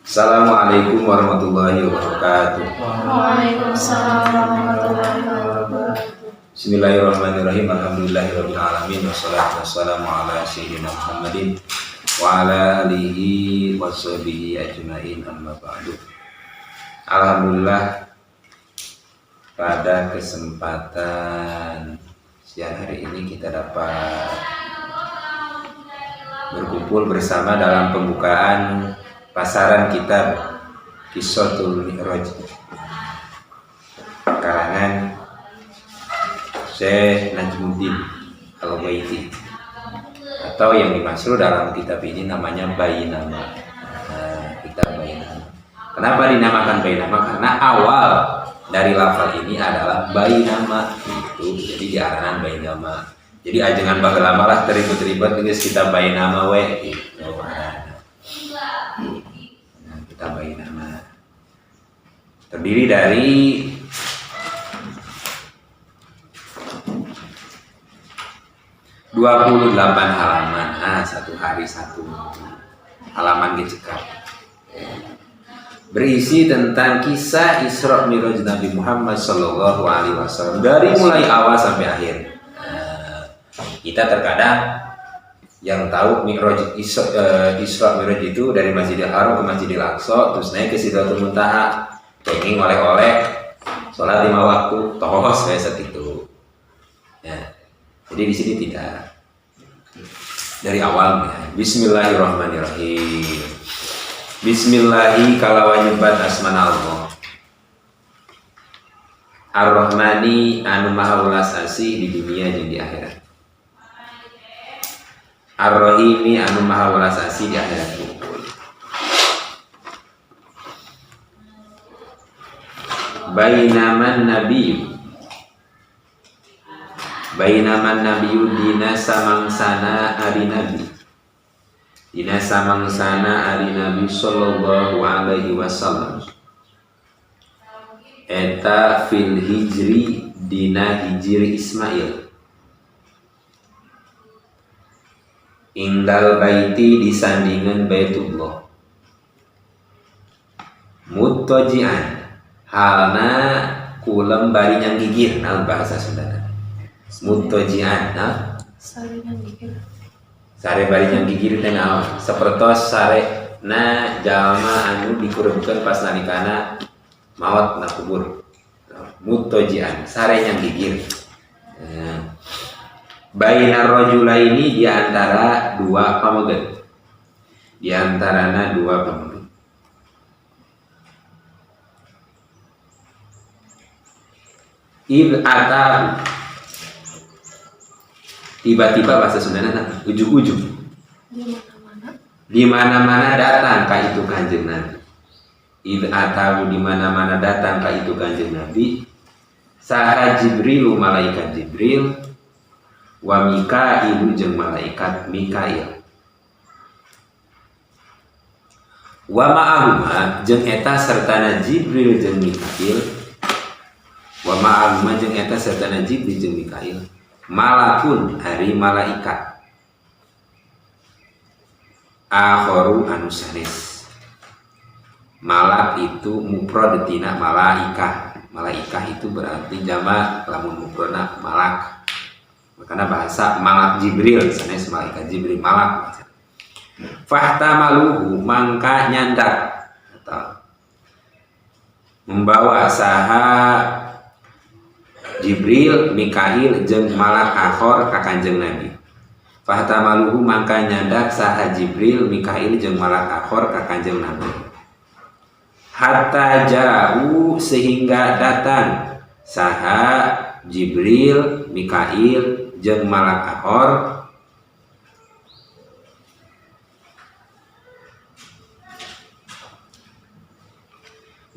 Assalamualaikum warahmatullahi wabarakatuh. Waalaikumsalam warahmatullahi wabarakatuh. Bismillahirrahmanirrahim. Alhamdulillahirabbil alamin wassalatu wassalamu ala sayyidina Muhammadin wa ala alihi washabihi ajmain, amma ba'du. Alhamdulillah, pada kesempatan siang hari ini kita dapat berkumpul bersama dalam pembukaan pasaran kitab Qissatul Mi'raj karangan Syekh Najmuddin Al-Ghaiti atau yang dimaksud dalam kitab ini namanya Bainama. Nah, kitab Bainama. Kenapa dinamakan Bainama? Karena awal dari lafal ini adalah Bainama itu. Jadi diarahan Bainama. Jadi ajengan baheula lah teribet-ribet geus kitab Bainama we gitu. Nah, kitab Bainama terdiri dari 28 halaman. Ah, satu hari satu halaman ge cekap. Berisi tentang kisah Isra Miraj Nabi Muhammad Shallallahu Alaihi Wasallam dari mulai awal sampai akhir. Nah, kita terkadang yang tahu Mi'raj Isra, Isra Miraj itu dari Masjidil Haram ke Masjidil Aqsa, terus naik ke Sidratul Muntaha, kenging oleh-oleh, sholat 5 waktu, tos kayak segitu. Ya. Jadi di sini tidak, dari awal ya. Bismillahirrahmanirrahim. Bismillahi kalawan nyebat asmana Allah. Ar-Rahmani anu maha welas asih di dunia jeung di akhirat. Ar-Rahimi anu maha welas asih di akhirat bukul. Bainaman nabiyyu, bainaman nabiyyu dina samangsana ari nabi, dina samangsana ari nabi sallallahu alaihi wasallam eta fil hijri dina hijri Ismail ingdal baiti disandingan Baitullah muttaji'an halna kulem bari nyang gigir. Naon bahasa Sunda muttaji'an? Nah, Sare nyang gigir. Sare bari nyang gigir teh naon? Sapertos sare na jalma anu dikurebkeun pas nalikana maot na kubur. Muttaji'an sare nyang gigir. Nah, bainar rajulaini di antara dua pameget, di antarana dua pameget. Id atahu, tiba-tiba bahasa Sundana nah, ujug-ujug. Di mana-mana. Di mana-mana datang ka itu Kanjeng Nabi. Id atahu di mana-mana datang ka itu Kanjeng Nabi saha Jibrilu malaikat Jibril wa Mikailu jeung malaikat Mikail wa ma'ahuma jeung eta sertana Jibril jeung Mikail wa ma'ahuma jeung eta sertana Jibril jeung Mikail malakun ari malaikat akharu anu sanes. Malak itu mufrad tina malaikah. Malaikah itu berarti jama, lamun mufradna malak. Makanya bahasa malak Jibril sanes malaikat Jibril malak. Fahtamaluhu mangka nyandak atau membawa saha Jibril, Mikail jeung malak akhor ka Kanjeng Nabi. Fahtamaluhu mangka nyandak saha Jibril, Mikail jeung malak akhor ka Kanjeng Nabi. Hatta jauh sehingga datang saha Jibril, Mikail jeung malak akhor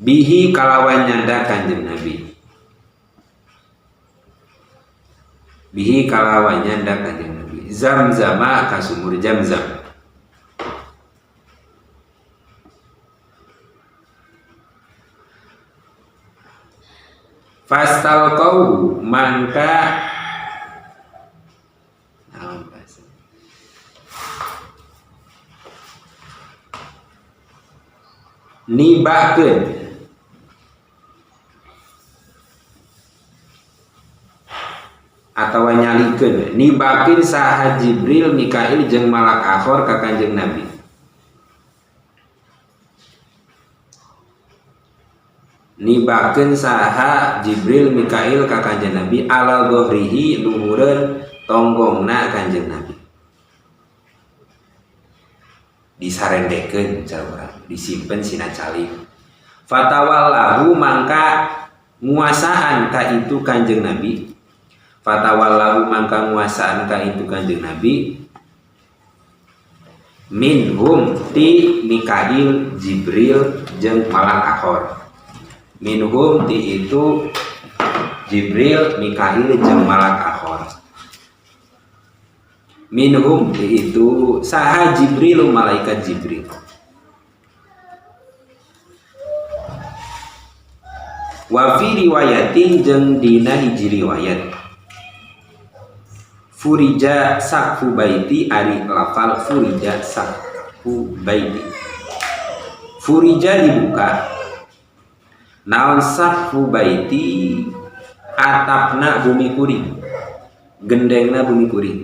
bihi kalawan nyandak Kanjeng Nabi. Bihi kalawan nyandak Kanjeng Nabi Zamzama ka sumur Zamzam. Fastalqau mangka naon bahasa Nibakeun atawa nyalikeun nibakeun saha Jibril Mikail jeung malak akhor ka Kanjeng Nabi. Nibakeun saha Jibril Mikail ka Kanjeng Nabi ala dhahrihi luhureun tonggongna Kanjeng Nabi. Disarendekeun cara urang, disimpen sina calik. Fatawallahu mangka nguasaan ka itu Kanjeng Nabi. Fatawallahu mangka nguasaan ka itu Kanjeng Nabi minhum ti Mikail Jibril jeung malak akhor. Minhum ti itu Jibril Mikail jeung malak akhor. Minhum ti itu saha Jibril malaikat Jibril. Wa fi riwayatin jeung dina hiji riwayat furija saqfu baiti ari lafal furija saqfu baiti. Furija dibuka naon saqfu baiti atapna bumi kuring, gendengna bumi kuring.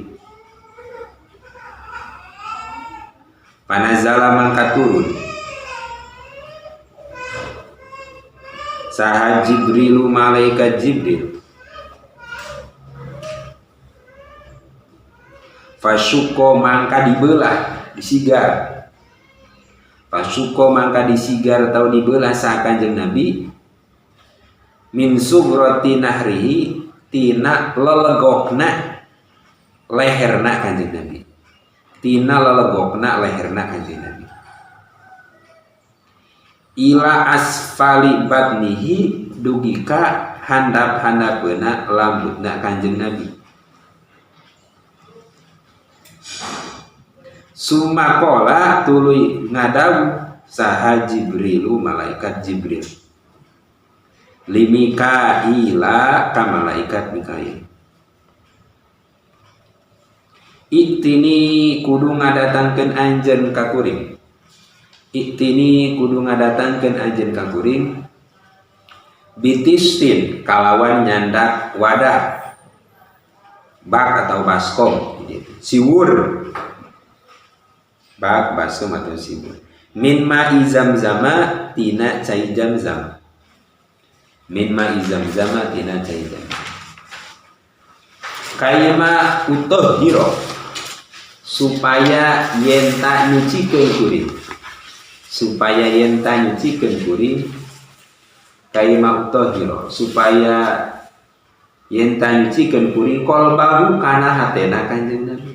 Panazala mangka turun saha Jibrilu malaikat Jibril. Fasuko mangka dibelah disigar. Fasuko mangka disigar atau dibelah saha Kanjeng Nabi min sugrati nahrihi tina lelegokna leherna Kanjeng Nabi. Tina lelegokna leherna Kanjeng Nabi. Ila asfali batnihi dugi ka handap-handapeuna lambutna Kanjeng Nabi. Sumakola tuluy ngadawu saha Jibrilu malaikat Jibril. Limikaila ka malaikat Mikail. Iktini kudu ngadatangkeun anjeun ka kuring. Iktini kudu ngadatangkeun anjeun ka kuring bitistin kalawan nyandak wadah bak atau baskom gitu. Siwur bak baskom atau siwur min ma'i zamzama tina cai zamzam. Min ma'i zamzama tina cai zamzam. Kaima utahhira supaya yenta nyucikeun kuring. Supaya yenta nyucikeun kuring kaima utahhira supaya yenta nyucikeun kuring qalbahu kana hatena Kanjeng Nabi.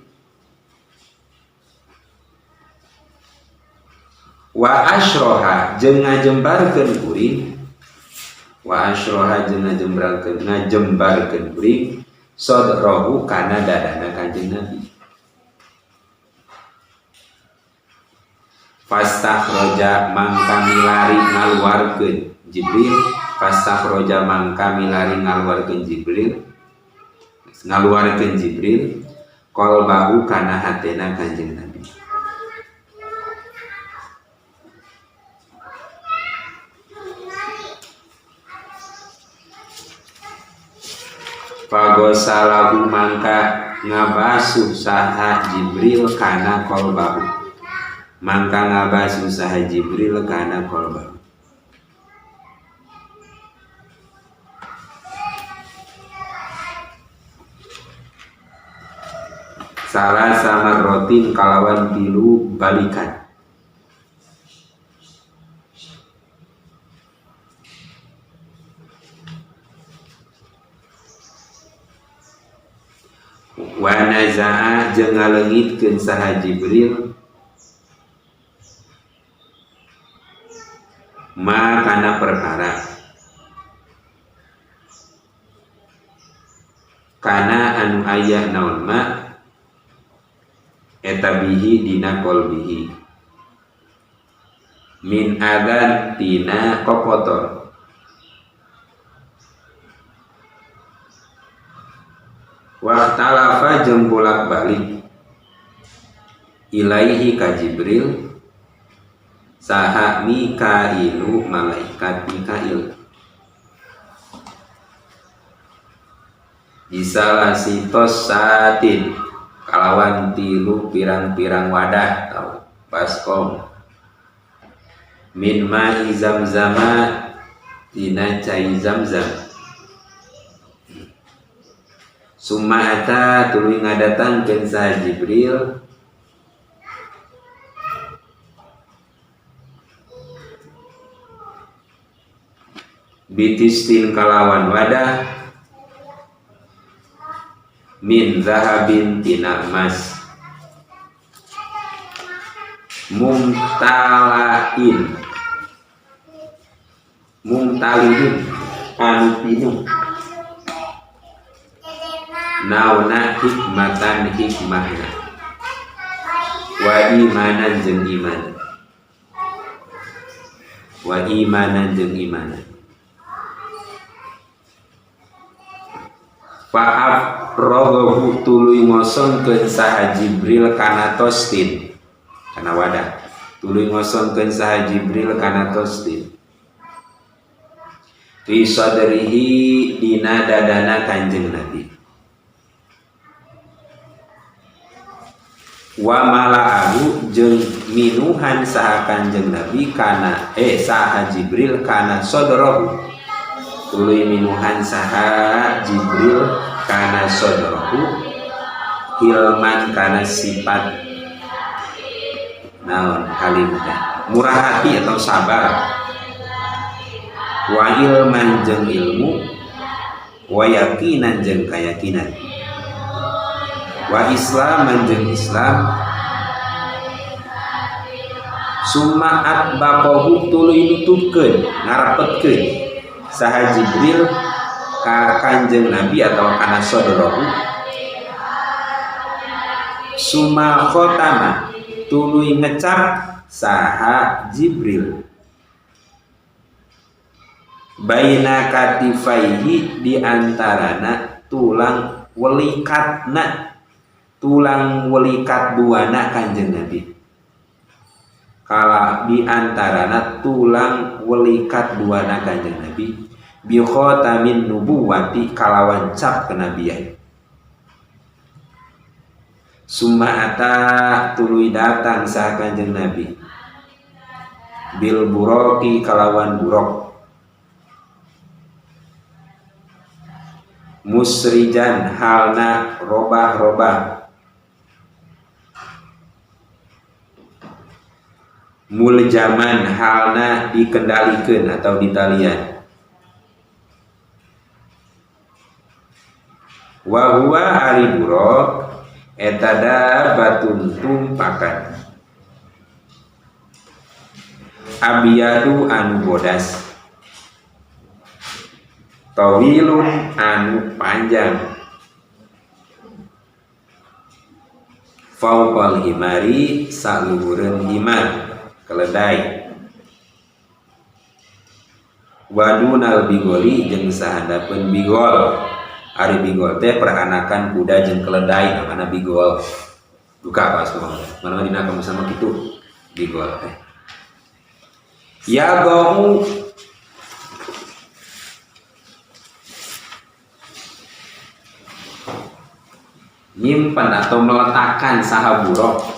Wa asyroha jeung ngajembarkeun kuring. Wa asyroha jeung ngajembarkeun kuring sadrahu kana dadana Kanjeng Nabi. Fastakhroja mangka milari ngaluarkeun Jibril. Fastakhroja mangka milari ngaluarkeun Jibril. Ngaluarkeun Jibril qalbahu kana hatena Kanjeng Nabi. Fagosalahu mangka ngabasuh saha Jibril kana qalbahu. Mangka ngabasuh saha Jibril kana qalbahu. Salah sama rotin kalawan tilu balikan. Wa naza'a jeung ngaleungitkeun saha Jibril ma kana perkara kana anu aya naon ma eta bihi dina qalbihi min adan tina kokotor. Waktalafa jeung bolak-balik ilaihi ka Jibril Saha Mikailu malaikat Mikail. Bisalasi satin kalawan tilu pirang-pirang wadah tau baskom min ma'i zamzama tina cai zamzam. Summa ata tuluy ngadatangkeun saha Jibril bitistin kalawan wadah min zahabin tina emas mumtalain mumtaliin anu pinuh nauna hikmatan hikmahna wa imanan jeung iman wa imanan jeung imanan. Fa'af rogohu tuluy ngosongkeun saha Jibril kana tostin kana wadah tuluy ngosongkeun saha Jibril kana tostin fi sadrihi dina dadana Kanjeng Nabi wa mala'ahu jeung minuhan saha Kanjeng Nabi kana saha Jibril kana sadrahu tuluy minuhan saha Jibril kana sadrahu hilman kana sifat naon halim teh murah hati atau sabar wa ilman jeung ilmu wa yakinan jeung kayakinan wa islaman jeung Islam. Summa atbaqahu tuluy nutupkeun ngarapetkeun saha Jibril ka Kanjeng Nabi atau kana sadrahu. Summa khotama tuluy ngecap saha Jibril baina katifaihi di antarana tulang welikatna tulang welikat duana Kanjeng Nabi kala di antarana tulang welikat duana Kanjeng Nabi bi khatamin nubuwati kalawan cap kenabian. Summa ata tuluy datang saha Kanjeng Nabi bil buroki kalawan burok musrijan halna robah-robah muljaman halna dikendalikeun atau ditalian wa huwa ari burok eta dabatun tumpakan abiyadu anu bodas tawilun anu panjang fauqal himari saluhureun himar keledai wadunal bigoli jeung sahandapeun bigol. Ari bigol teh peranakan kuda jeung keledai namana bigol. Duka pas kumaha mana dina kamu sama kitu bigol teh. Ya bau nyimpan atau meletakkan saha buruk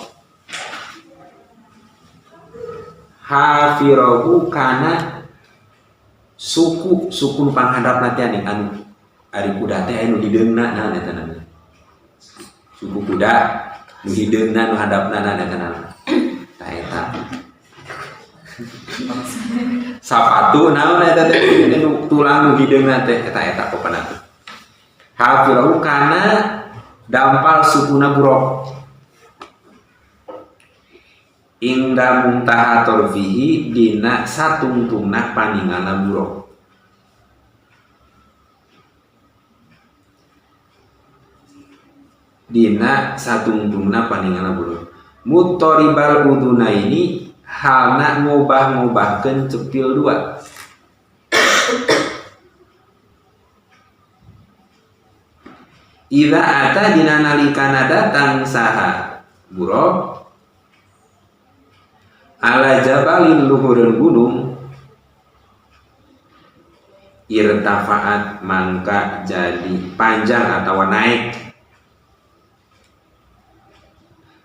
hafirahu kana suku suku panghandapna teh anu ari kuda teh anu hideungna naon eta namina suku kuda nu hideungna nu handapna naon eta namina tah eta sapatu naon eta teh nu tulang nu hideungna teh eta eta pokona teh hafirahu kana dampal sukuna buruk ingda muntaha torfihi dina satungtungna paningana buruk dina satungtungna paningana buruk mutoribal uduna ini halna ngobah-ngobahkeun cepil dua Ila ata dina nalikana datang saha buruk Ala jabalin luhureun gunung irtafaat mangka jadi panjang atau naik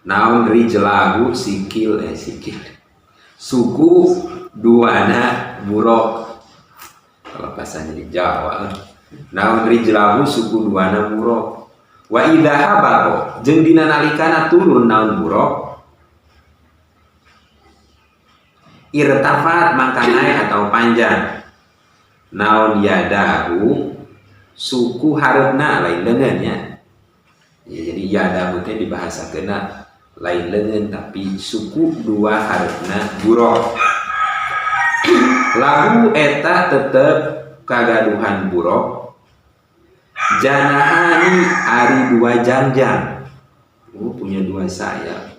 naon rijlahu sikil sikil suku duana buruk kalau bahasanya di Jawa naon rijlahu suku duana buruk wa idza habaqo jeung dina nalikana turun naon buruk irtafat mangka naik atau panjang naon yadahu suku hareupna lain leungeun nya. Ya, jadi yadahu teh dibahasakeunna lain leungeun tapi suku dua hareupna buruk. Lahu eta tetep kagaduhan buruk janahani ari dua jangjang. Oh, punya dua sayap.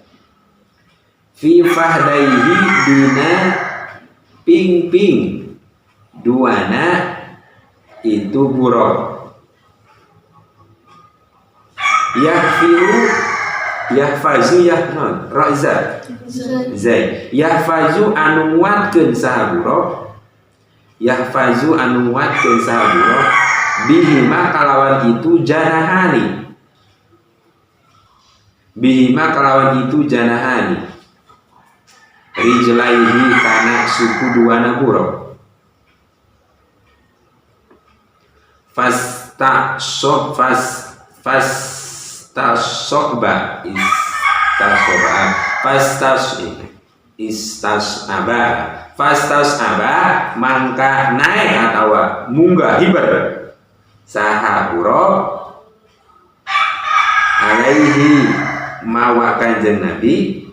Fi fahdaihi dina ping-ping duana itu buruk. Yahfiru yahfazu yahnon raza zai yahfazu anu nguatkeun saha buruk yahfazu anu nguatkeun saha buruk bihima kalawan itu janahani bihima kalawan itu janahani rijlaihi kana suku duana buruk fasta sob fas fastasoba istasoba fastas istasaba fastasaba mangka naik atawa munggah hiber saha buruk alaihi mawa kanjeng Nabi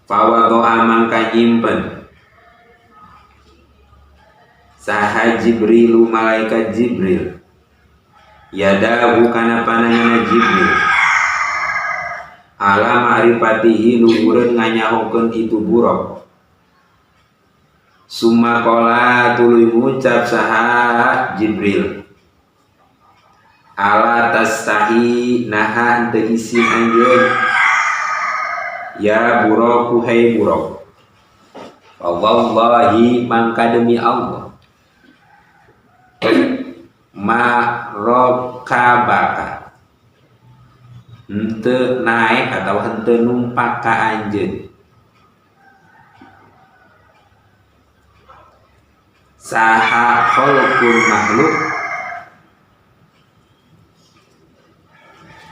fawadoa mangka nyimpen saha Jibrilu malaikat Jibril yadahu kana pananganna Jibril ala ma'rifatihi luhureun nganyahokeun itu buruk summa qala tuluy ngucap saha Jibril ala tastahi naha teu isin anjeun ya buraku hai burak wallahi mangka demi Allah ma rokabaka henteu naik atau henteu numpak ka anjeun saha khalqul makhluk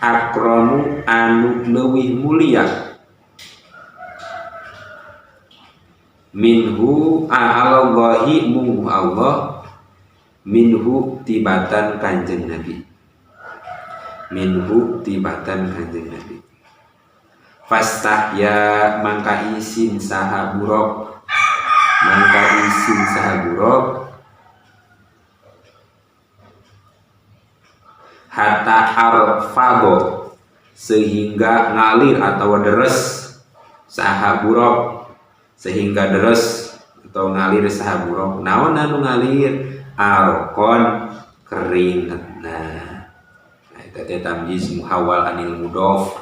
akramu anu leuwih mulia minhu a'alallahi munggu Allah minhu tibatan kanjeng Nabi minhu tibatan kanjeng Nabi fastahya mangka isin saha buruk mangka isin saha buruk hatta arfado sehingga ngalir atau deres saha buruk sehingga deres atau ngalir saha buruk naon anu ngalir arqon keringetna. Nah eta teh tamyiz muhawwal anil mudhof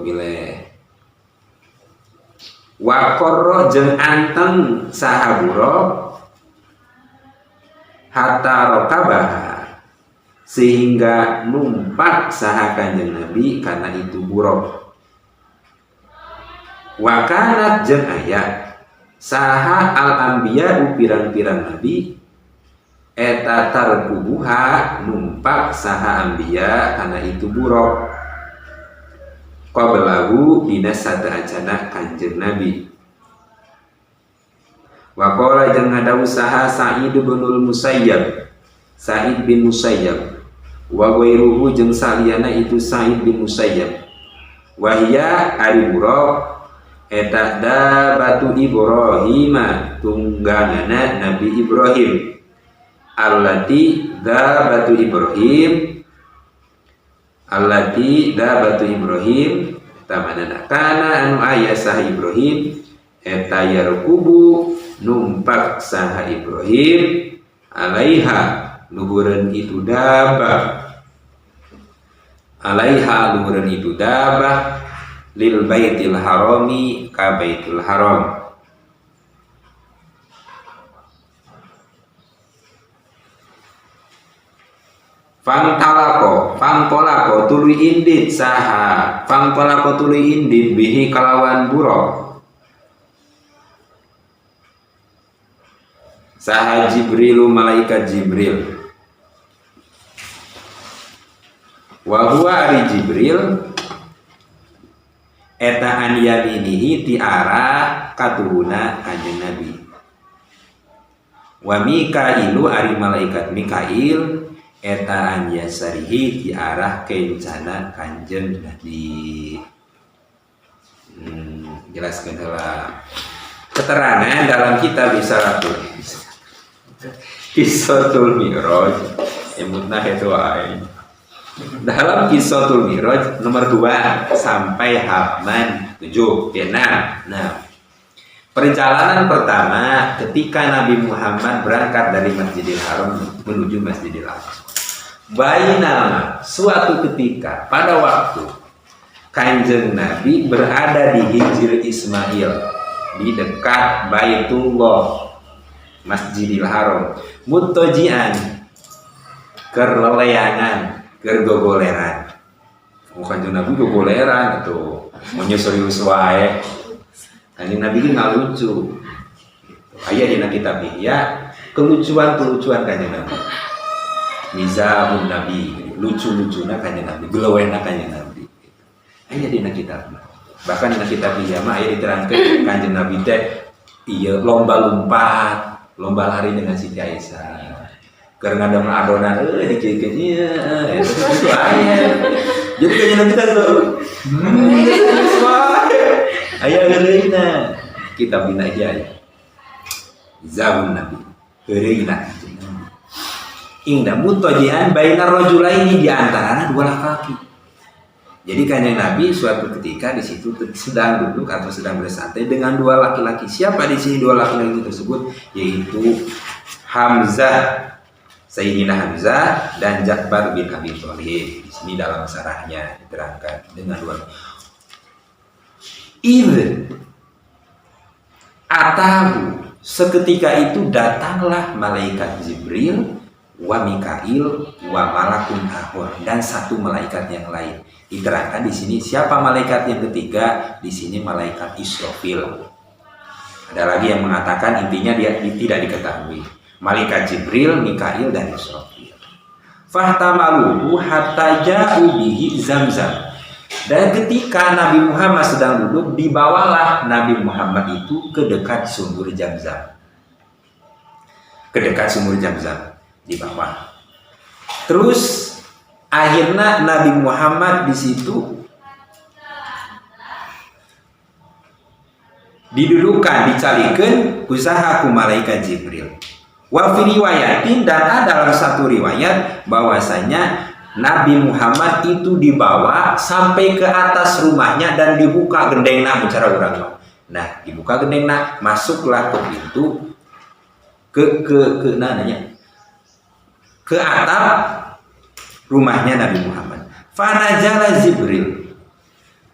ilaih wa qarra jeung anteng saha buruk hatta rakabaha sehingga numpak saha kanjeng Nabi karena itu buruk wa kanat jeung aya saha al-anbiya pirang-pirang nabi eta tarkubuha numpak saha anbiya karena itu buruk qablahu dina sadaacana kanjeng Nabi wa qala jeung ngadawu saha Sa'id bin Musayyab Sa'id bin Musayyab wa ghairuhu jeung saliyana itu Sa'id bin Musayyab wa hiya ari buruk eta dabatu Ibrahima tungganganna Nabi Ibrahim allati dabatu Ibrahim allati dabatu Ibrahim eta manana kana anu aya saha Ibrahim eta yarkubu numpak saha Ibrahim alaiha luhureun itu dabah alaiha luhureun itu dabah Lil Baitil Harami ka Baitul Haram. Fangtalako, fangtolako tuluy indit saha, fangtolako tuluy indit bihi kalawan buraq. Saha Jibrilu malaikat Jibril. Wa huwa ari Jibril eta an yaminihi ti arah katuhuna Kanjeng Nabi. Wa Mikailu ari malaikat Mikail eta an yasarihi ti arah kencana Kanjeng Nabi. Jelaskeun heula. Keterangan dalam kitab Isaratul Qissatul Mi'raj, emutna itu wae. Dalam Qissatul Mi'raj nomor 2 sampai halaman 7, 6. Nah, perjalanan pertama ketika Nabi Muhammad berangkat dari Masjidil Haram menuju Masjidil Aqsa. Bainama suatu ketika pada waktu Kanjeng Nabi berada di Hijr Ismail di dekat Baitullah Masjidil Haram, mutojian kerleleangan, kergogoleran. Kanjeng Nabi gogoleran itu, mau serius wae. Kanjeng Nabi ini nggak lucu. Gitu. Aya dina kitab Ihya kelucuan-kelucuan Kanjeng Nabi. Mizahun Nabi, lucu-lucuna Kanjeng Nabi, gelewena Kanjeng Nabi. Gitu. Aya dina kitab. Bahkan dina kitab Ihya mah aya diterangkeun Kanjeng Nabi teh ieu lomba lompat, lomba lari dengan Siti Aisyah. Keur ngadem adonan euy dikeun ieu itu aya. Jadi Kanjeng Nabi teh tuh aya heureuyna. Kitab dina Ihya aya. Zabun Nabi heureuyna. Ingda mutajian bainar rajulaini di antara dua laki-laki. Jadi Kanjeng Nabi suatu ketika di situ sedang duduk atau sedang bersantai dengan dua laki-laki. Siapa di sini dua laki-laki tersebut? Yaitu Hamzah, Sayyidina Hamzah dan Ja'far bin Abi Thalib. Di sini dalam sarahnya diterangkan dengan dua. Idh atahu, seketika itu datanglah malaikat Jibril wa Mikail wa malakun akhor, dan satu malaikat yang lain. Diterangkan di sini siapa malaikat yang ketiga? Di sini malaikat Israfil. Ada lagi yang mengatakan intinya dia tidak diketahui. Malaikat Jibril, Mikail dan Israfil. Fahtamaluhu hatta ja'u bihi Zamzam. Dan ketika Nabi Muhammad sedang duduk, dibawalah Nabi Muhammad itu ke dekat sumur Zamzam. Ke dekat sumur Zamzam di bawah. Terus akhirnya Nabi Muhammad di situ didudukan, dicalikeun usaha ku malaikat Jibril. Wa fi riwayatin, dan ada dalam satu riwayat bahwasanya Nabi Muhammad itu dibawa sampai ke atas rumahnya dan dibuka gendengna bicara urang mah. Nah, dibuka gendengna, masuklah ke pintu ke nanya ke atap rumahnya Nabi Muhammad. Fanazala Jibril.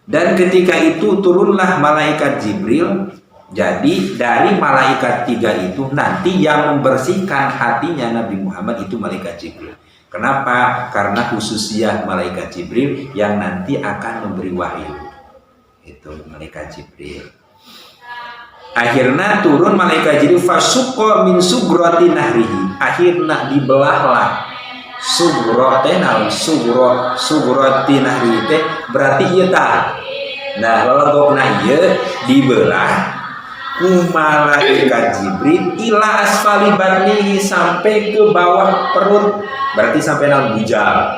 Dan ketika itu turunlah malaikat Jibril. Jadi dari malaikat tiga itu nanti yang membersihkan hatinya Nabi Muhammad itu malaikat Jibril. Kenapa? Karena khususnya malaikat Jibril yang nanti akan memberi wahyu. Itu malaikat Jibril. Akhirnya turun malaikat Jibril fasuqa min sugrati nahrihi. Akhirnya dibelahlah sugro teh naon? Sugro, sugroti nahrihi teh berarti ieu tah. Nah, lelegokna ieu dibelah ku malaikat Jibril ila asfali batnihi sampai ke bawah perut, berarti sampai naon? Bujal,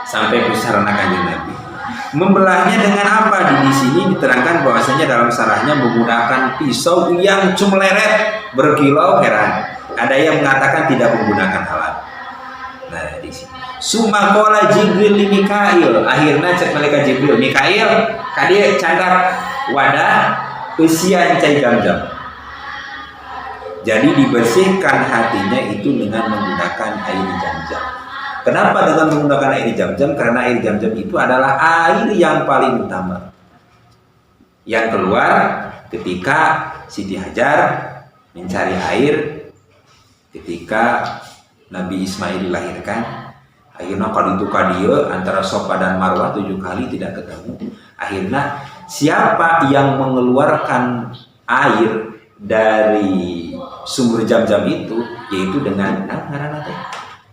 sampai pusarana Kanjeng Nabi. Membelahnya dengan apa? Di sini diterangkan bahwasanya dalam sarahnya menggunakan pisau yang cumleret berkilau, heran. Ada yang mengatakan tidak menggunakan alat. Nah, di sini. Sumakola Jibril li Mikail. Akhirnya cek malaikat Jibril, Mikail, kadieu candak wadah eusian cai jam-jam. Jadi dibersihkan hatinya itu dengan menggunakan air jam-jam. Kenapa dengan menggunakan air jam-jam? Karena air jam-jam itu adalah air yang paling utama. Yang keluar ketika Siti Hajar mencari air ketika Nabi Ismail dilahirkan. Akhirnya kalau itu kadieu antara Sofa dan Marwah 7 kali tidak ketemu. Akhirnya siapa yang mengeluarkan air dari sumur Jam-Jam itu, yaitu dengan, nah, ngaranna teh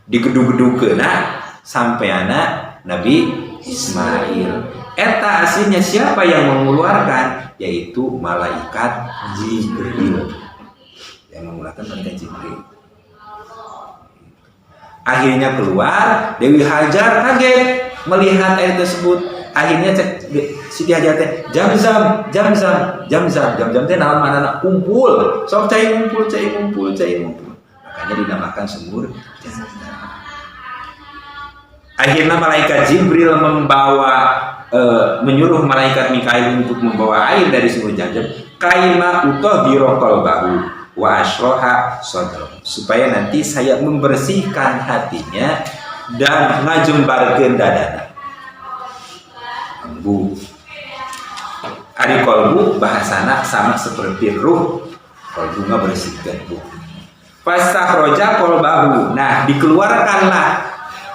digedug-gedugkeun sampai anak Nabi Ismail. Eta aslinya siapa yang mengeluarkan? Yaitu malaikat Jibril. Yang mengeluarkan malaikat Jibril. Akhirnya keluar, Dewi Hajar kaget melihat air tersebut. Akhirnya cek Siti Hajar teh, "Jam-zam, jam-zam, jam-zam, jam-zam teh naon mana kumpul. Sok cai ngumpul, cai ngumpul, cai ngumpul." Makanya dinamakan sumur Jam-Zam. Akhirnya malaikat Jibril membawa menyuruh malaikat Mikail untuk membawa air dari sumur Jam-Jam kaima uthahhira qalbahu wa asyraha sadrahu, supaya nanti saya membersihkan hatinya dan ngajembarkeun dadana. Bu, ari kolbu bahasana sama seperti ruh, kolbu ngabersihkeun ruh. Fastakhroja kolbahu. Nah, dikeluarkanlah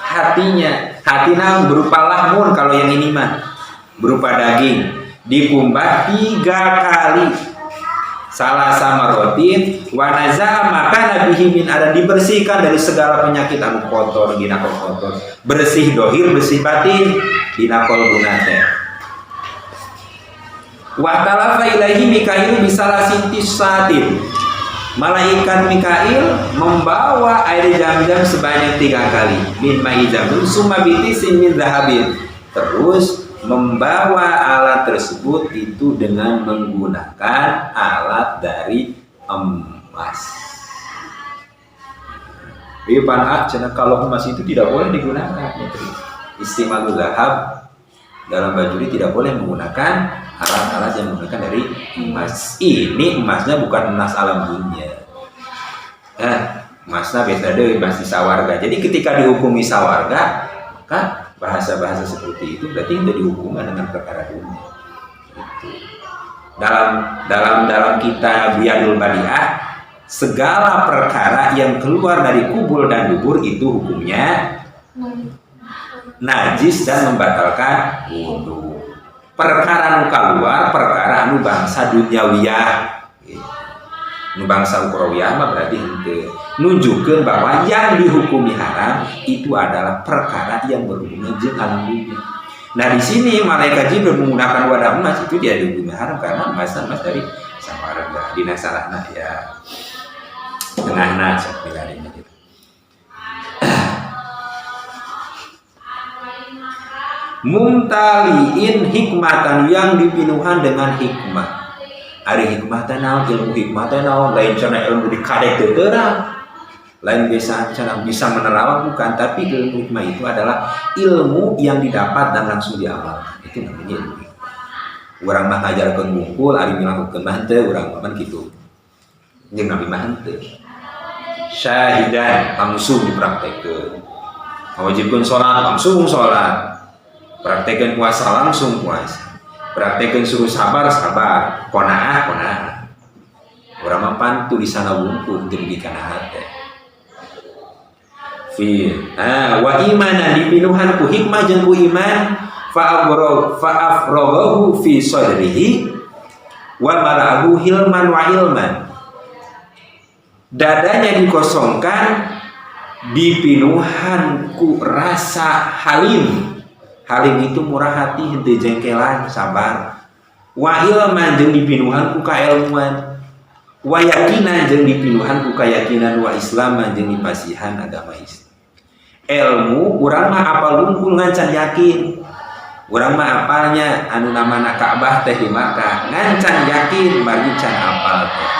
hatinya. Hati berupa lahmun, kalau yang ini mah berupa daging. Dikumbah 3 kali. Tsalasa marrotin wa naza'a ma kana bihi min ada, dibersihkan dari segala penyakit anu kotor dina kotor. Bersih dohir, bersih batin dina kolbuna teh. Wa talafa ilaihi Mikail bisalasi tisatin. Malaikat Mikail membawa air jam-jam sebanyak 3 kali. Min mai jam-jam summa bitisin min zahabin. Terus membawa alat tersebut itu dengan menggunakan alat dari emas. Ipan cenah kalau emas itu tidak boleh digunakan. Istimalul zahab dalam bajuri tidak boleh menggunakan alat-alat yang menggunakan dari emas. Ini emasnya bukan emas alam dunia. Nah, emasnya beda deh, emas di sawarga. Jadi ketika dihukumi sawarga, maka bahasa-bahasa seperti itu berarti tidak dihubungkan dengan perkara dunia. Itu. Dalam dalam dalam kitab Riyadul Badiah, segala perkara yang keluar dari kubul dan dubur itu hukumnya najis dan membatalkan wudhu. Perkara nu keluar, perkara anu bangsa duniawiyah, nu bangsa ukhrawiyah mah berarti henteu. Nunjukkeun bahwa yang dihukumi haram itu adalah perkara yang berhubungan jeung alam dunia. Nah, di sini malaikat Jibril menggunakan wadah emas itu dia dihukumi haram karena emas emas dari sawarga dina salahna ya tengahna sok milarinya gitu. Mumtaliin hikmatan, yang dipinuhan dengan hikmah. Ari hikmah teh naon, ilmu hikmah teh naon, lain cenah ilmu dikadek teu terang. Lain bisa cenah bisa menerawang, bukan, tapi ilmu hikmah itu adalah ilmu yang didapat dan langsung diamalkan. Itu namanya ilmu hikmah. Urang mah ngajarkeun bungkul, ari milakukeun mah henteu, urang mah kitu. Jeung Nabi mah henteu. Syahidan langsung dipraktekkeun. Mewajibkeun salat langsung salat. Praktekkeun puasa langsung puasa. Praktekkeun suruh sabar sabar, qanaah qanaah. Urang mah pan tulisanna wungkul teu dugi kana hate. Fi wa imanan, dipinuhan ku hikmah jeung ku iman, fa'afraghahu fi sadrihi wa mala'ahu hilman wa ilman. Dadanya dikosongkan, dipinuhan ku rasa halim. Halim itu murah hati, henteu jengkelan, sabar. Wa ilman, jeung dipinuhan ku kailmuan. Wa yakinan, jeung dipinuhan ku kayakinan, wa islaman, jeung dipasihan agama Islam. Ilmu urang mah apal wungkul ngan can yakin. Urang mah apalnya anu namana Ka'bah teh di Makkah, ngan can yakin margi can apal teh.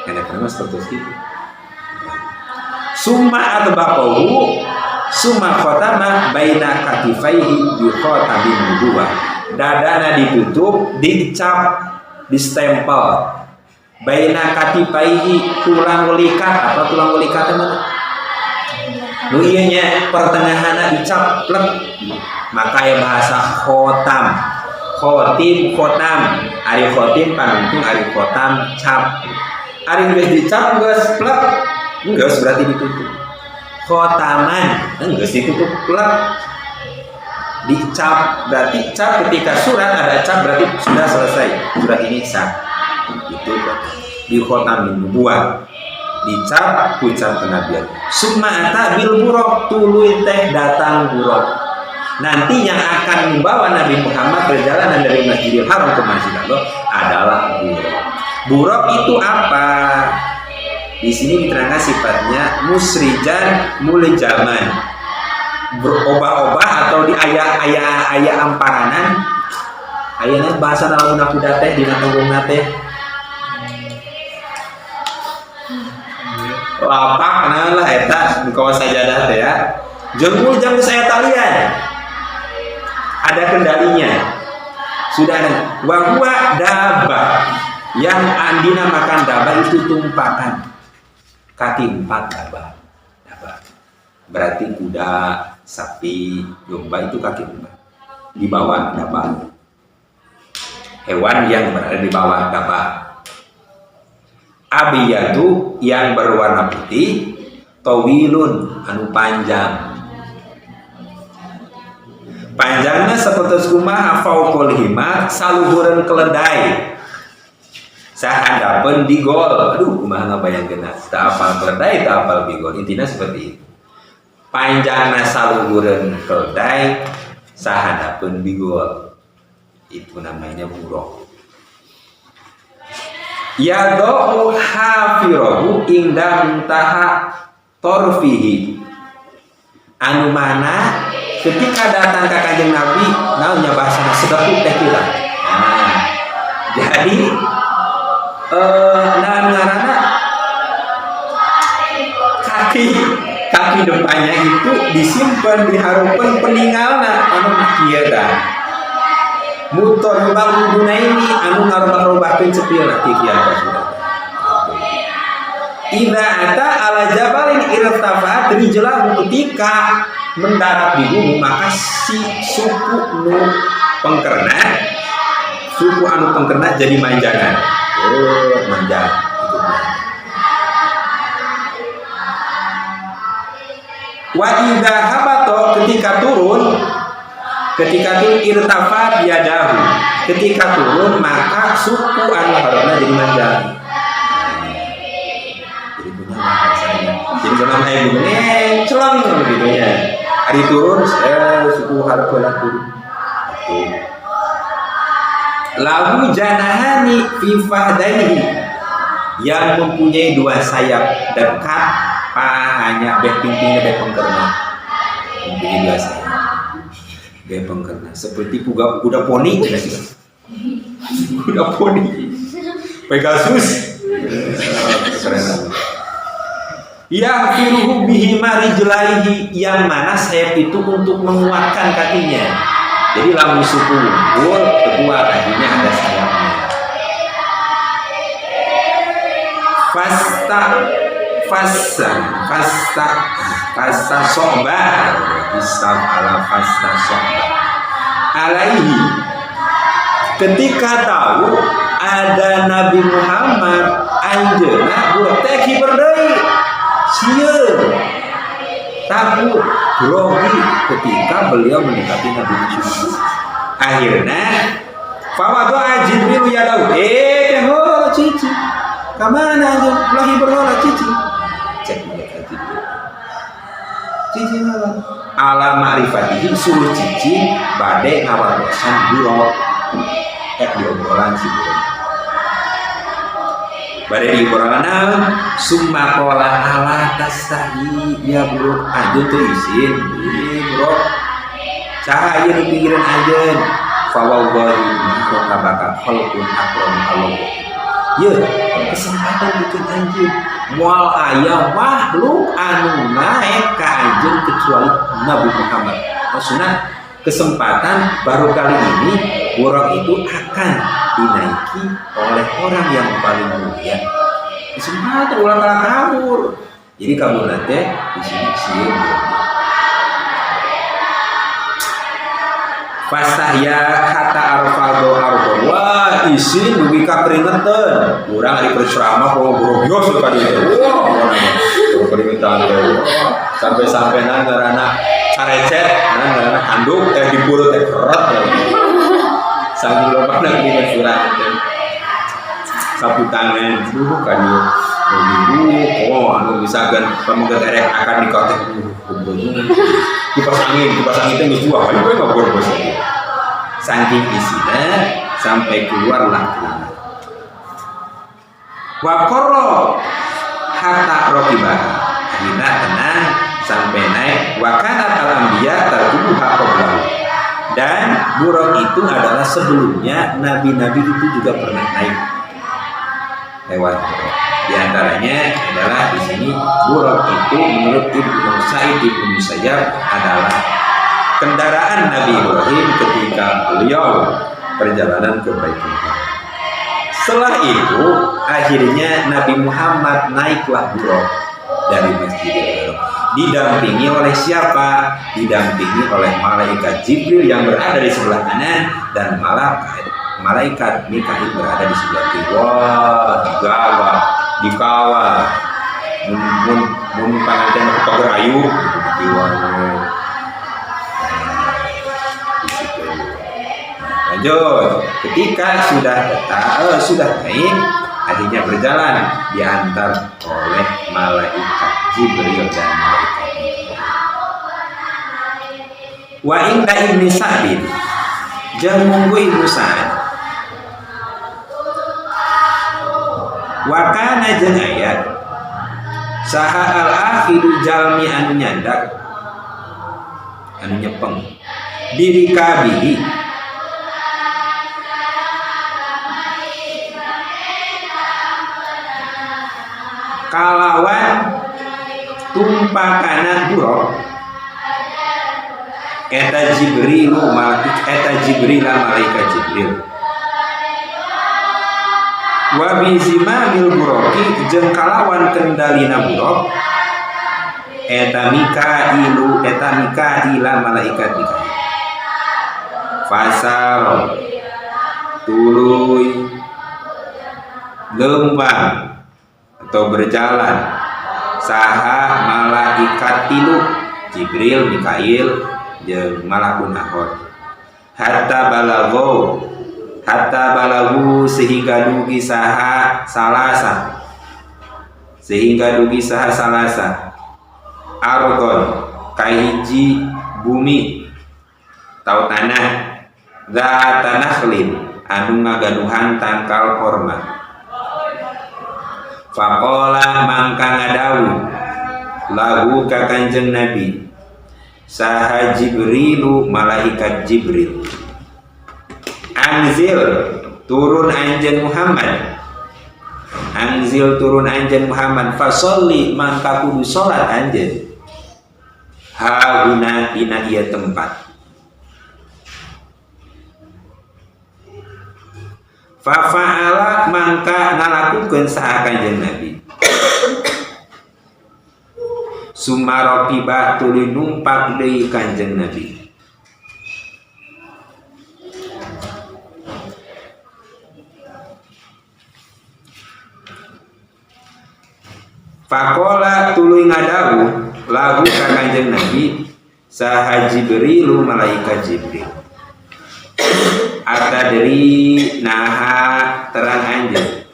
Kadang-kadang mah seperti itu. Summa atbaqahu summa khatama baina katifaihi bi khatamin nubuwah. Dadana ditutup, dicap, distempel. Baina katifaihi, tulang belikat, apa tulang belikat teh mana? Nu ieu nya pertengahanna dicap plek. Maka ya bahasa khotam. Khotim khotam, ari khotim panungtung, ari khotam cap. Ari geus dicap geus plek, geus berarti ditutup. Khotaman geus ditutup plek. Dicap berarti cap, ketika surat ada cap berarti sudah selesai. Surat ini sah. Itu bi khotamin nubuwah, dicap ku cap kenabian. Summa ata bil buraq, tuluy teh datang buraq. Nanti yang akan membawa Nabi Muhammad perjalanan dari Masjidil Haram ke Masjid Allah adalah buraq. Buraq itu apa? Di sini diterangkan sifatnya musrijan muljaman, berobah-obah atau di aya-aya aya amparanan. Ayana bahasa lamun kuda teh dina tonggongna teh lapak naon lah eta di kawas sajadah teh ya. Jeung muljam geus aya talian, ada kendalinya, sudah ada. Wa huwa dabah, yang dinamakan dabah itu tumpakan kaki empat. Dabah, dabah berarti kuda, sapi, domba itu kaki empat di bawah dabah, hewan yang berada di bawah dabah. Abiyadu yang berwarna putih, tawilun anu panjang. Panjangnya seperti kumaha? Fauqal himar, saluhureun keledai, sahandapeun bigol. Aduh, kumaha ngabayangkeun, tak apal keledai, tak apal bigol. Intinya seperti itu, panjangna saluhureun keledai, sahandapeun bigol. Itu namanya buraq. Yadau hafirahu inda muntaha torfihi, anu mana ketika datang ke Kanjeng Nabi, naonnya bahasana, sedekuk teh kita. Nah, jadi nah, ngaranna kaki kaki depannya itu disimpan di hareupeun peninggalna anu kieu dah mutaribal ini anu ngarobah-robahkeun cepilna kikian sudah. Idza ata ala jabalin irtafa'at rijlahu, ketika mendarat di gunung maka si suku nu pengkerna, suku anu pengkerna jadi manjangan. Oh, manjang itu. Wa idza habato, ketika turun, ketika turun irtafa'at yadahu, ketika turun maka suku anu harapna jadi manjang, jadi punya bahasanya jadi kalau kayak begini celeng begitu ya. Hari turun suku harap turun itu lahu janahani fi fahdaihi, yang mempunyai dua sayap dekat pahanya, beh pimpinnya, beh pengkerna, mempunyai dua sayap beh pengkerna seperti kuda, kuda poni, kuda poni Pegasus. Keren. Yahfiruhu bihi marijlaihi, yang mana sayap itu untuk menguatkan kakinya. Jadi lamun suku unggul, kedua kakinya ada sayapnya. Fasta fasta fasta fasta soba istam ala fasta soba alaihi, ketika tahu ada Nabi Muhammad anjeunna buraq teh kiber deui, sieun, takut, grogi ketika beliau mendekati Nabi Muhammad. Akhirnya fawado'a Jibril yadahu, teh heula cici ka mana anjeun, ulah hiber heula cici, cek mereka Jibril, cici heula ala ma'rifatihi, suruh cici bade ngawartosan buraq, diobrolan si buraq, bade diobrolan naon. Summa qala ala tastahi ya buraq, anjeun teu isin ih buraq, saha ieu nu pinggiran anjeun? Fa wallahi ma rakabaka khalqun akram Allah. Ye, kesempatan bikin anjeun, moal aya makhluk anu naek ka anjeun kecuali Nabi Muhammad. Maksudnya kesempatan baru kali ini buraq itu akan dinaiki oleh orang yang paling mulia. Kesempatan ulah kalah kabur. Jadi kabur nanti di sini sieun. Fastahya hatta arfado arbon. Wah, isin dugi ka keringetan. Urang ari berceramah kok grogyos ka dieu. Wah, keringetan teh. Sampai-sampai nan ngaranna carecet, nan ngaranna handuk teh dipurut teh keret. Saking lobana keringet urang teh. Sapu tangan, duh ka dieu. Oh, anu misalkan pameget erek akan nikah teh kipas angin teh geus dua, ayo we ngobrol bos. Saking isina sampai keluarlah keringat. Wa qarra hatta raqibah. Akhirnya tenang sampai naik wa kanat al anbiya tarkubuha qablahu. Dan buraq itu adalah sebelumnya nabi-nabi itu juga pernah naik lewat buraq. Di antaranya adalah di sini buraq itu menurut Ibnu Sa'id Ibnu Musayyab adalah kendaraan Nabi Ibrahim ketika beliau perjalanan ke Baitullah. Setelah itu akhirnya Nabi Muhammad naiklah buraq dari Masjidil Haram. Didampingi oleh siapa? Didampingi oleh malaikat Jibril yang berada di sebelah kanan dan malaikat Mikail berada di sebelah kiri. Wah, gagah, dikawal. Mun mun panganten ku pager ayu gitu dikawal. Di situ. Nah, lanjut. Ketika sudah naik, akhirnya berjalan diantar oleh malaikat Jibril dan malaikat Mikail. Wa inda Ibni Sa'din, jeung munggu Ibnu Sa'ad. Wa kana jeung aya saha al-akhiru jalmi anu nyandak anu nyepeng birikabihi kalawan tumpakana buraq eta Jibrilu malaikat eta Jibril malaikat Jibril wa bizimamil buraqi jeung kalawan kendalina buraq eta Mikailu eta Mikaila malaikat Mikail fasaro tuluy lembang atau berjalan saha malaikat tilu Jibril Mikail jeung malakun akhor hatta balago hatta balagu sehingga dugi saha salasa sehingga dugi saha salasa ardon kahiji bumi tau tanah zata nakhlin anu ngagaduhan tangkal korma faqala mangka ngadawu lahu ka Kanjeng Nabi saha Jibrilu malaikat Jibril anzil turun anjeun Muhammad anzil turun anjeun Muhammad fasolli mangka kudu salat anjeun haguna dina ieu tempat fa fa'ala mangka ngalakukeun saha Kanjeng Nabi sumarokiba tuluy numpak deui Kanjeng Nabi Faqala tuluy ngadawuh lahu ka Kanjeng Nabi saha Jibrilu malaikat Jibril atadri naha terang anjeun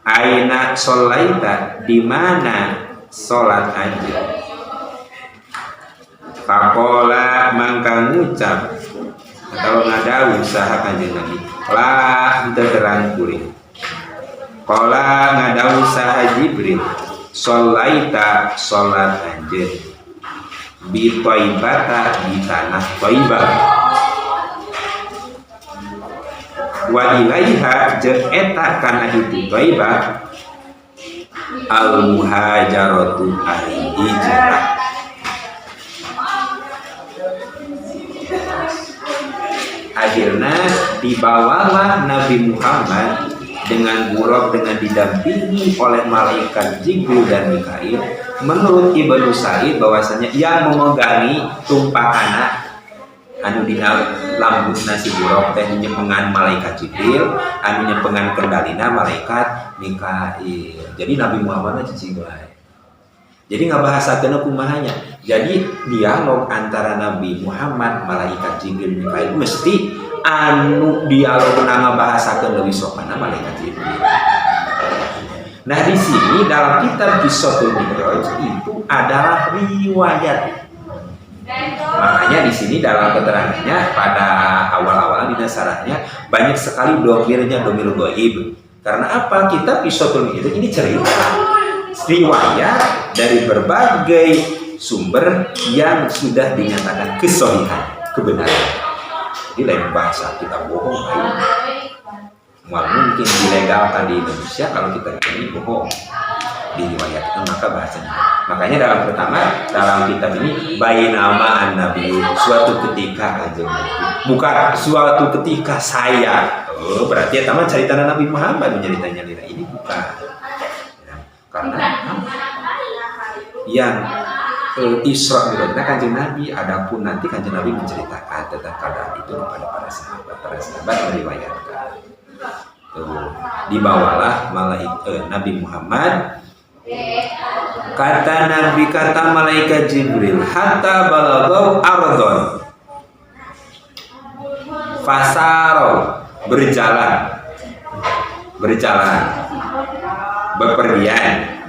aina sholaita di mana salat anjeun faqala mangka ngucap atau ngadawuh saha Kanjeng Nabi la henteu terang kuring qala ngadawuh saha Jibril sholaita salat anjeun bi thaibata di tanah Thaibah wa ilaiha jeung eta kana itu Thaibah al muhajaratu ari hijrah. Akhirnya dibawalah Nabi Muhammad dengan buraq dengan didampingi oleh malaikat Jibril dan Mikail. Menurut Ibnu Sa'id bahwasanya yang memegangi tumpakana Anu dina lambutna si buraq teh nyepengan malaikat Jibril, anu nyepengan kendalina malaikat Mikail. Jadi Nabi Muhammad cicing wae. Jadi ngabahasakeun kumahanya. Jadi dialog antara Nabi Muhammad, malaikat Jibril, Mikail mesti anu dialog ngabahasakeun leuwih sopan malaikat Jibril. Nah, di sini dalam kitab Qissatul Mi'raj itu adalah riwayat. Makanya di sini dalam keterangannya pada awal-awal di syarahnya banyak sekali domirnya domir goib. Karena apa? Kitab Qissatul Mi'raj ini cerita riwayat dari berbagai sumber yang sudah dinyatakan kesohihan, kebenaran. Jadi lain bahasa kita bohong, lain. Mual mungkin dilegalkan di Indonesia kalau kita ini bohong diriwayatkan, maka bahasanya. Makanya dalam pertama dalam kitab ini bainama an-nabi, suatu ketika Kanjeng Nabi, bukan suatu ketika saya. Oh, berarti ya taman cerita Nabi Muhammad menceritanya lira ini bukan. Ya, karena yang Isra Mi'raj Kanjeng Nabi, adapun nanti Kanjeng Nabi menceritakan tentang keadaan itu kepada para sahabat meriwayatkan. Tuh, dibawalah malaikat Nabi Muhammad, kata Nabi, kata malaikat Jibril, hatta balagau ardon fasaro, berjalan berjalan bepergian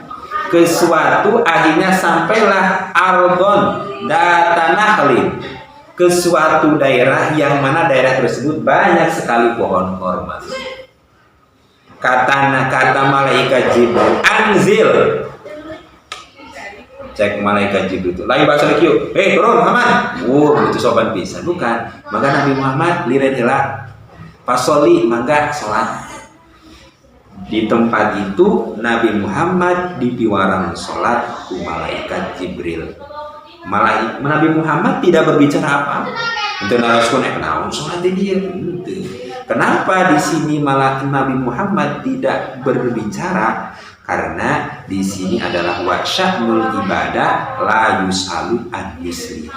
ke suatu, akhirnya sampailah ardon dzata nakhlin, ke suatu daerah yang mana daerah tersebut banyak sekali pohon korma. Kata kata malaikat Jibril, anzil. Cek malaikat Jibril itu lagi bahasa kieu, "Hei, turun Muhammad." Wah, begitu sopan pisan, bukan. Maka Nabi Muhammad liren heula, fasholli, mangga salat. Di tempat itu Nabi Muhammad dipiwarang salat ku malaikat Jibril. Malaikat Nabi Muhammad tidak berbicara apa-apa. Untuk naraskeun naon salat dia henteu. Kenapa di sini malah Nabi Muhammad tidak berbicara? Karena di sini adalah wa sya'nul ibadah la yus'alu an misli.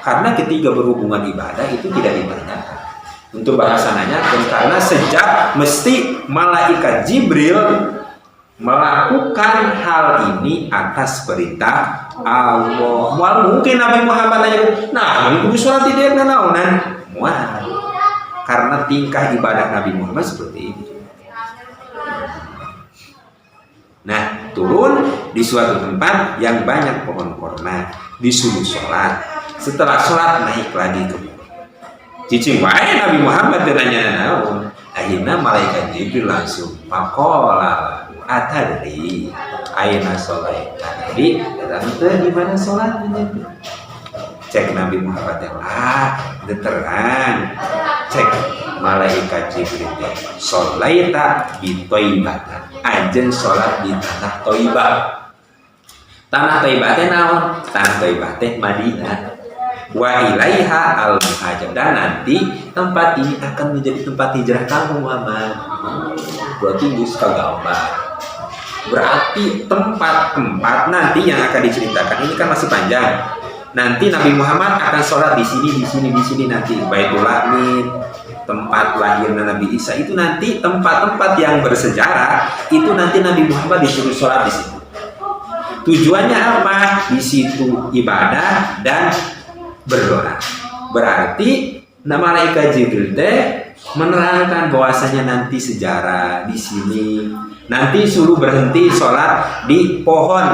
Karena ketika berhubungan ibadah itu tidak ditanyakan. Untuk bahasa nanya, karena sejak mesti malaikat Jibril melakukan hal ini atas perintah Allah. Mual mungkin Nabi Muhammad nanya, nah, kudu sholat di dia naonan. Mual. Karena tingkah ibadah Nabi Muhammad seperti itu. Nah, turun di suatu tempat yang banyak pohon korma, disuruh sholat. Setelah sholat naik lagi ke bawah. Cicing wae Nabi Muhammad nanya naon. Akhirnya malaikat Jibril langsung faqala atadri aina sholaita. Jadi datang teh di mana sholatnya? Cek Nabi Muhammad yang terang. Cek malaikat Jibril teh sholaita bi Thaibata. Anjeun sholat di tanah Thaibah. Tanah Thaibah teh naon? Tanah Thaibah teh Madinah. Wa ilaiha al muhajir, dan nanti tempat ini akan menjadi tempat hijrah kamu Muhammad. Berarti geus kagambar. Berarti tempat-tempat nanti yang akan diceritakan ini kan masih panjang. Nanti Nabi Muhammad akan sholat di sini, di sini, di sini nanti Baitul Amin, tempat lahirnya Nabi Isa itu nanti tempat-tempat yang bersejarah itu nanti Nabi Muhammad disuruh sholat di situ. Tujuannya apa? Di situ ibadah dan berdoa. Berarti nama malaikat Jibril teh menerangkan bahwasanya nanti sejarah di sini, nanti suruh berhenti sholat di pohon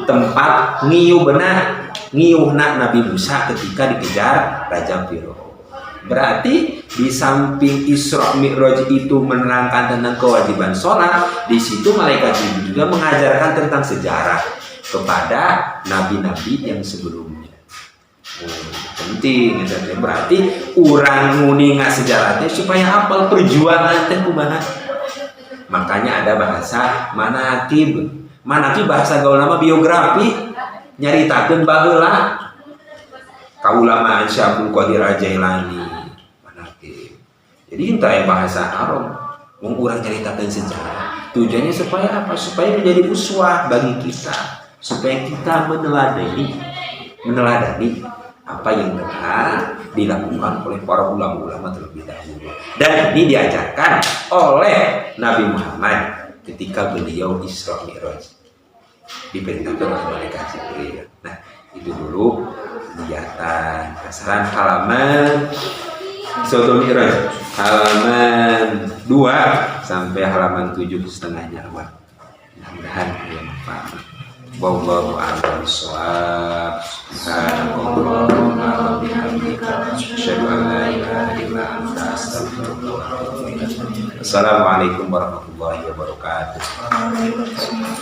tempat ngiuh benar ngiuhna Nabi Musa ketika dikejar Raja Fir'aun. Berarti di samping Isra Mi'raj itu menerangkan tentang kewajiban sholat, di situ malaikat Jibril juga mengajarkan tentang sejarah kepada nabi-nabi yang sebelumnya. Oh, penting ya, berarti urang nguninga sejarahnya supaya hafal perjuangan teh kumaha. Makanya ada bahasa manakib. Manakib bahasa gaul nama biografi, nyaritakeun baheula kaulamaan Syekh Abdul Qadir Jailani manakib. Jadi entah yang bahasa haram, wong urang nyaritakeun sejarah. Tujuannya supaya apa? Supaya menjadi uswah bagi kita, supaya kita meneladani, meneladani. Apa yang telah dilakukan oleh para ulama-ulama terlebih dahulu. Dan ini diajarkan oleh Nabi Muhammad ketika beliau Isra Mi'raj. Diperintahkan oleh malaikat Jibril. Nah, itu dulu kegiatan kasaran halaman Soto Mi'raj halaman 2 sampai halaman 7 setengahnya. Mudah-mudahan ya manfaat. Wallahu a'lam bishawab. Subhanakallahumma wa bihamdika asyhadu an la ilaha illa anta, astaghfiruka wa atubu ilaik. Assalamualaikum warahmatullahi wabarakatuh. Waalaikumsalam.